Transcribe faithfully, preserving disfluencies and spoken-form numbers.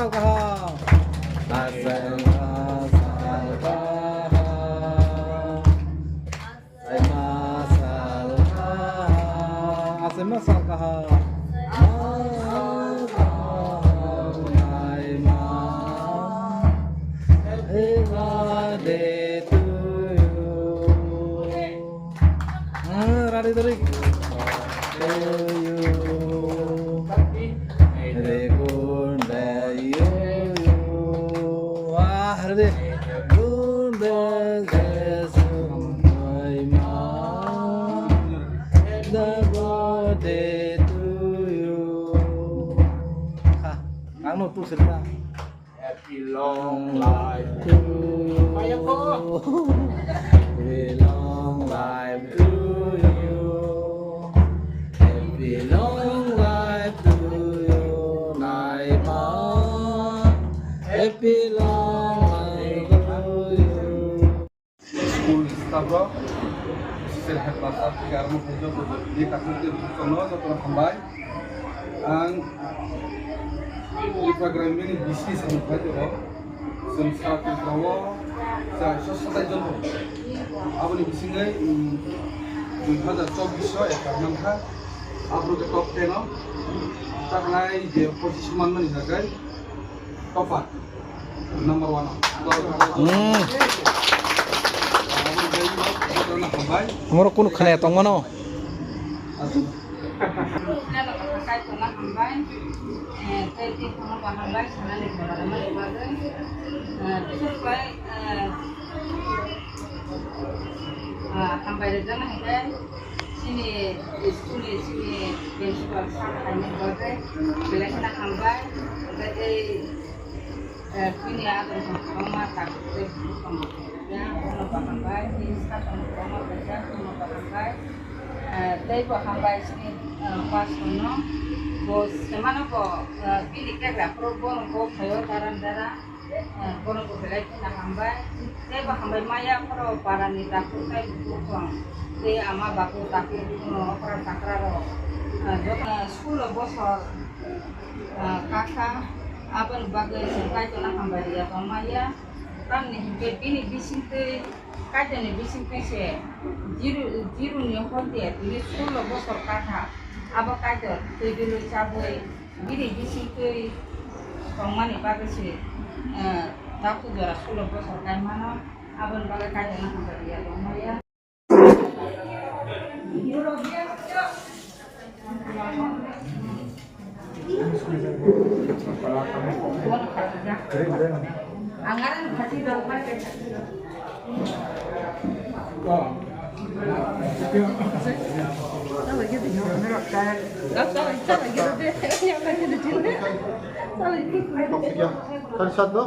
Achaima salha. Achaima salha. Happy birthday to you. Ah, rari tari. To you. Happy birthday to you. Ah, rari. Happy birthday to you. Happy birthday to you. Ha, ang no tu sirta. Happy long life to you. Happy long life to you. Happy long life to you, Naima. Happy long life to you. School staff rok, assistant headmaster, thik arokno phaijak, je kaisa tei bukhukno jotono hambai. Ang Tripura Gramin ni B C samung khlai tongo. Chwng sara Tripura o chairso satai jon tongo. Aboni bisingwi, um, dui hazar chobbish o ekar mankha. Aphuru khe top ten o taknai je position manmani hwnkhe topper. Number one. Hmm. Hambai. Omoro kunu khwnaya tongmano? Hambai. Eh, tei tei kono ba hambai, sanani kono rwmani bagwi. Eh, bising bai, eh, ah, hambai rwjaknai hwnkhe chini school ni chini principal sir phaimani bagwi belai kheno hambai. Hwnkhe tei, eh, bini ador rok kwbangma takhuk tei bukhuk tongo. Bono bo hambai, tei sir rok kwbangma rijak, bono bo hambai. Eh, tei bo hambai chini, eh, pastor no. Bo semano bo, eh, bini kegra phuru bono bo phaio dara dara. Eh, bono bo belai kheno hambai. Tei bo hambai maya phuru para ni takhuk tei bukhuk tei ama babu takhuk no okra takra rok. Eh, jok-, eh, school o bosor, eh, kaka aboni bagwi chwng Kaitorno hambai rwya tongmaya. Tamni hinkhe bini bisingtwi Kaitorni bisingtwi se Jiru, Jiruni hor de tini sullo bosor kha kha. Abo Kaitor twi dulwi chabwi bini bisingtwi tongmani bagwi se, eh, takhuk jora sullo bosor kai mano. Aboni bagwi Kaitorno hambai rwya tongmaya. Tadi satu.